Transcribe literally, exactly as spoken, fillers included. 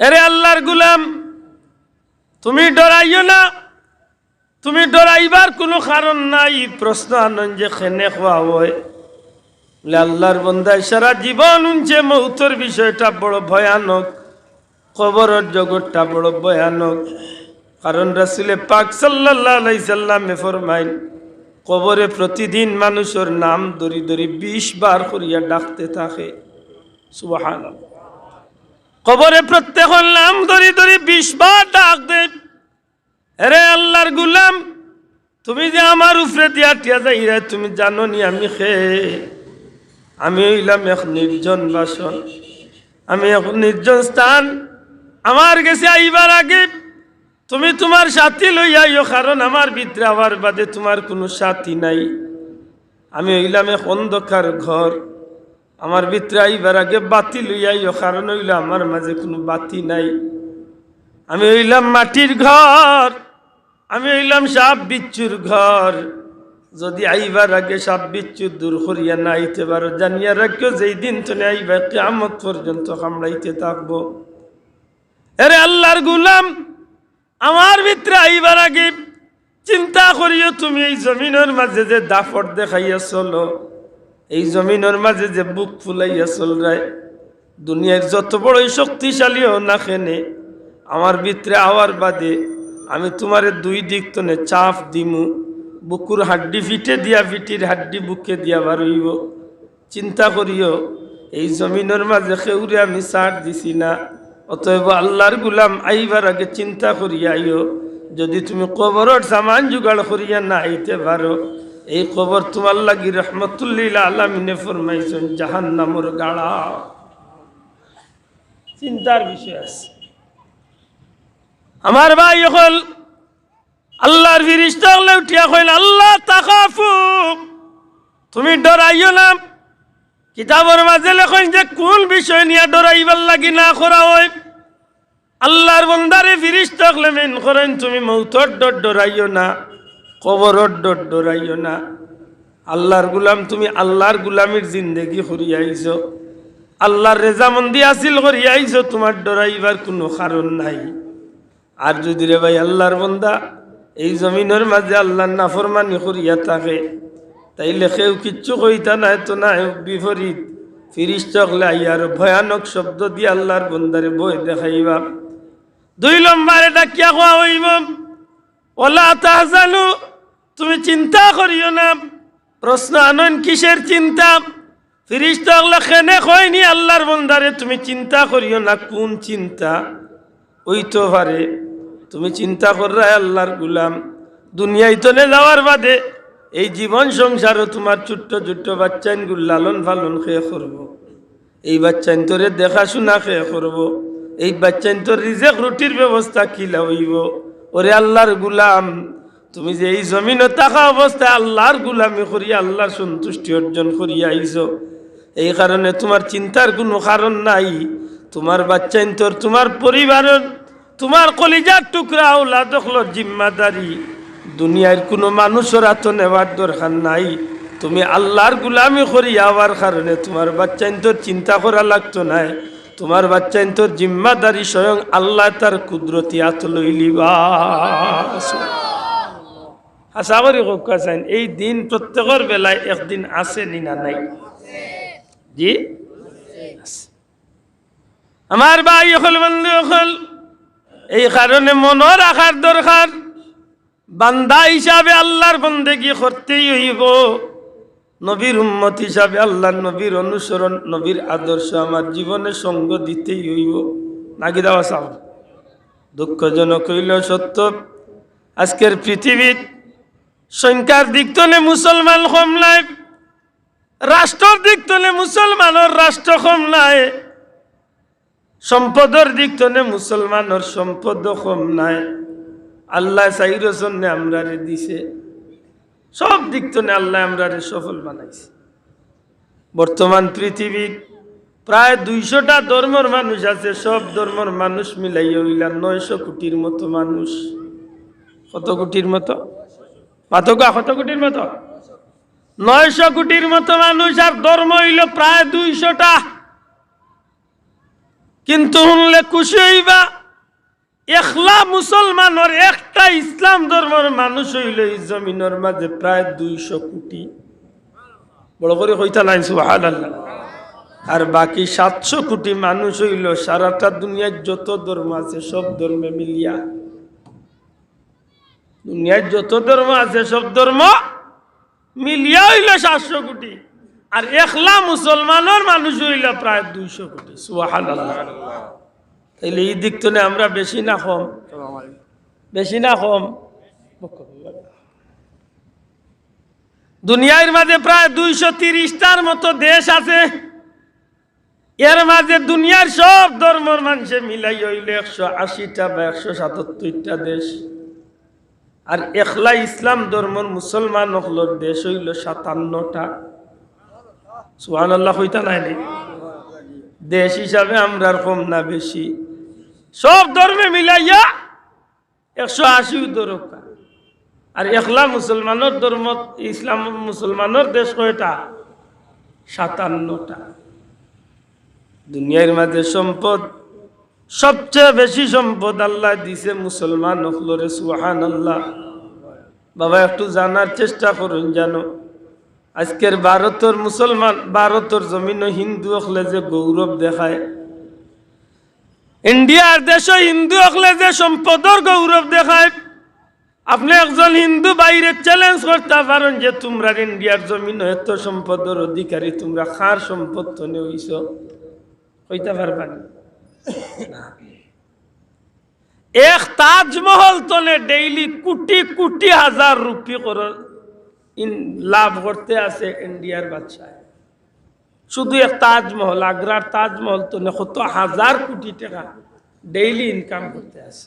এরে আল্লাহর গুলাম, তুমি ডরাইও না, তুমি ডরাইবার কুনু কারণ নাই। প্রশ্ন আনইন যে কেনে কওয়া অয়, বলে, আল্লাহর বন্দায় সারা জীবন হুনছে মৌতর বিষয়টা বড় ভয়ানক, কবরর জগৎটা বড় ভয়ানক। কারণ রাসূলে পাক সাল্লাল্লাহু আলাইহি সাল্লামে ফরমাইন, কবরে প্রতিদিন মানুষর নাম ধরি ধরি বিশ বার করিয়া ডাকতে থাকে। সুবহানাল্লাহ। কবরে প্রত্যেকর নাম ধরি ধরি বিশ বার ডাক দেয়, এরে আল্লাহর গুলাম, তুমি যে আমার উপরে দিয়া আটিয়া যাইরায়, তুমি জানো নি আমি কে? আমি অইলাম এক নির্জন বাসন, আমি এক নির্জন স্থান। আমার গেছে আইবার আগে তুমি তুমার সাথী লইয়া আইও, কারণ আমার ভিতরে আওয়ার বাদে তুমার কুনু সাথী নাই। আমি অইলাম এক অন্ধকার ঘর, আমার ভিতরে আইবার আগে বাতি লইয়া আইও, কারণ অইলো আমার মাঝে কুনু বাতি নাই। আমি অইলাম মাটির ঘর, আমি অইলাম সাপ বিচ্ছুর ঘর। যদি আইবার আগে সাপ বিচ্ছু দূর করিয়া না আইতে পারো, জানিয়া রাখিও, যেই দিন তনে আইবা, কিয়ামত পর্যন্ত কামড়াইতে থাকবো। এরে আল্লাহর গুলাম, আমার ভিতরে আইবার আগে চিন্তা করিও, তুমি এই জমিনর মাঝে যে দাপট দেখাইয়া চলো, এই জমিনর মাঝে যে বুক ফুলাইয়া চলরায়, দুনিয়ার যত বড়ই শক্তিশালী অও না কেনে, আমার ভিতরে আওয়ার বাদে আমি তুমারে দুই দিক তনে চাপ দিমু, বুকুর হাড্ডি ফিটে দিয়া, ফিটির হাড্ডি বুকে দিয়া বার অইবো। চিন্তা করিও, এই জমিনর মাঝে কেউরে আমি ছাড় দিছি না। অতএব আল্লাহর গুলাম, আইবার আগে চিন্তা করিয়া আইও। যদি তুমি কবরর সামান জোগাড় করিয়া না আইতে পারো, এই কবর তুমার লাগি রহমতুল্লিল আলামিনে ফরমাইছইন জাহান্নামর গাড়া। চিন্তার বিষয় আছে। আমার ভাই অকল, আল্লাহর ফিরিস্তা অকলে উঠিয়া কইন, "আল্লা তাখাফু, তুমি ডরাইও না।" কিতাবর মাঝে লেখইন যে কুন বিষয় নিয়া ডরাইবার লাগি না করা অয়। আল্লাহর বন্দারে ফিরিস্তা অকলে মেন করইন, "তুমি মৌতর ডর ডরাইও না, কবরর ডর ডরাইও না। আল্লাহর গুলাম, তুমি আল্লাহর গুলামির জিন্দেগি করিয়া আইছো, আল্লাহর রেজামন্দি হাসিল করিয়া আইছো, তুমার ডরাইবার কুনু কারণ নাই।" আর যুদি রে ভাই আল্লাহর বন্দা এই জমিনর মাঝে আল্লাহর নাফরমানি করিয়া থাকে, তাইলে কেউ কিচ্ছু কইতা নায় তো নায়, বিপরীত ফিরিস্তা অকলে আইয়া আরো ভয়ানক শব্দ দিয়া আল্লাহর বন্দারে ভয় দেখাইবা। দুই নম্বরে ডাকিয়া কওয়া অইবো, "ওয়ালা তাহজানু, তুমি চিন্তা করিও না।" প্রশ্ন আনইন, কিসের চিন্তা? ফিরিস্তা অকলে কেনে কইন নি আল্লাহর বন্দারে, "তুমি চিন্তা করিও না।" কুন চিন্তা? অইতো পারে তুমি চিন্তা কররায় আল্লাহর গুলাম, দুনিয়াইত তনে যাওয়ার বাদে এই জীবন সংসারো তুমার ছোট্ট ছোট্ট বাচ্চাইনগুর লালন পালন কে করবো, এই বাচ্চাইন্তরে দেখাশুনা কে করবো, এই বাচ্চাইন্তর রিজেক রুটির ব্যবস্থা কিলা অইবো? ওরে আল্লাহর গুলাম, তুমি যে এই জমিনো থাকা অবস্থায় আল্লাহর গুলামি করিয়া আল্লাহর সন্তুষ্টি অর্জন করিয়া আইছো, এই কারণে তুমার চিন্তার কুনু কারণ নাই। তুমার বাচ্চাইন্তর, তুমার পরিবারর, তুমার কলিজার টুকরা আওলাদ অকলর জিম্মাদারি দুনিয়ার কুনু মানুষর আতো নেওয়ার দরকার নাই। তুমি আল্লাহর গুলামি করিয়া আওয়ার কারণে তুমার বাচ্চাইন্তর চিন্তা করা লাগতো নায়। তুমার বাচ্চাইন্তর জিম্মাদারি স্বয়ং আল্লায় তার কুদরতি আতো লইলিবা। আশা করি কউক্কা চাইন, এই দিন প্রত্যেকর বেলায় একদিন আছে নি না নাই? জি? আছে। আমার ভাই অকল, বন্ধু অকল, এই কারণে মনো রাখার দরকার, বান্দা হিসাবে আল্লাহর বন্দেগি করতেই অইবো, নবীর উম্মত হিসাবে আল্লাহর নবীর অনুসরণ, নবীর আদর্শ আমার জীবনে সঙ্গ দিতেই অইবো। নাকি দাওয়া সাহেব? দুঃখজনক অইলেও সত্য, আজকের পৃথিবীত সংখ্যার দিক তনে মুসলমান কম নায়, রাষ্ট্রর দিক তনে মুসলমানর রাষ্ট্র কম নায়, সম্পদর দিক তনে মুসলমানর সম্পদও কম নায়। আল্লায় চাইরোজনে আমরারে দিছে, সব দিক তনে আল্লায় আমরারে সফল বানাইছে। বর্তমান পৃথিবীত প্রায় দুইশোটা ধর্মর মানুষ আছে, সব ধর্মর মানুষ মিলাইয়া অইলা নয়শো কোটির মতো মানুষ। কত কোটির মতো? মাতউক্কা, কত কোটির মতো? নয়শো কোটির মতো মানুষ, আর ধর্ম অইলো প্রায় দুইশোটা। কিন্তু হুনলে খুশি অইবা, একলা মুসলমানর, একটা ইসলাম ধর্মর মানুষ অইলো ই জমিনর মাঝে প্রায় দুইশো কোটি। বড় করি কইতা নাইন, সুবহানাল্লাহ। আর বাকি সাতশো কোটি মানুষ অইলো সারাটা দুনিয়ার যত ধর্ম আছে, সব ধর্মে মিলিয়া। দুনিয়ার যত ধর্ম আছে, সব ধর্ম মিলিয়া অইলো সাতশো কোটি। আর একলা মুসলমানর মানুষ অইলো প্রায় দুইশো কোটি। সুবহানাল্লাহ। তাইলে ই দিক তনে আমরা বেশি না কম? বেশি না কম? দুনিয়ার মাঝে প্রায় দুইশো তিরিশটার মতো দেশ আছে। এর মাঝে দুনিয়ার সব ধর্মর মানষে মিলাই অইলো একশো আশিটা বা একশো সাতাত্তরটা দেশ। আর একলা ইসলাম ধর্মর মুসলমান অকলর দেশ অইলো সাতান্নটা। সুবহানাল্লাহ কইতা নাইনি? দেশ হিসাবে আমরার কম না বেশি? সব ধর্মে মিলাইয়া একশো আশিও ধরউক্কা। আর একলা মুসলমানর ধর্ম, ইসলাম মুসলমানর দেশ কয়টা? সাতান্নটা। দুনিয়ার মাঝে সম্পদ, সবচেয়ে বেশি সম্পদ আল্লায় দিছে মুসলমান অকলরে। সুবহানাল্লাহ। বাবা, একটু জানার চেষ্টা করুন, জানো, আজকের ভারতর মুসলমান, ভারতর জমিনো হিন্দু অকলে যে গৌরব দেখায়, ইন্ডিয়ার দেশো হিন্দু অকলে যে সম্পদর গৌরব দেখায়, আপনে একজন হিন্দু ভাইরে challenge করতা পারইন যে তুমরার ইন্ডিয়ার জমিনো এত সম্পদর অধিকারী, তুমরা কার সম্পদ তনে অইছো? কইতা পারবা নি? না। এক তাজমহল তনে daily কোটি কোটি হাজার রুপি করি ইন-, লাভ করতে আছে ইন্ডিয়ার বাদশায়। শুধু এক তাজমহল, আগ্রার তাজমহল তনে কত হাজার কোটি টেকা daily income করতে আছে।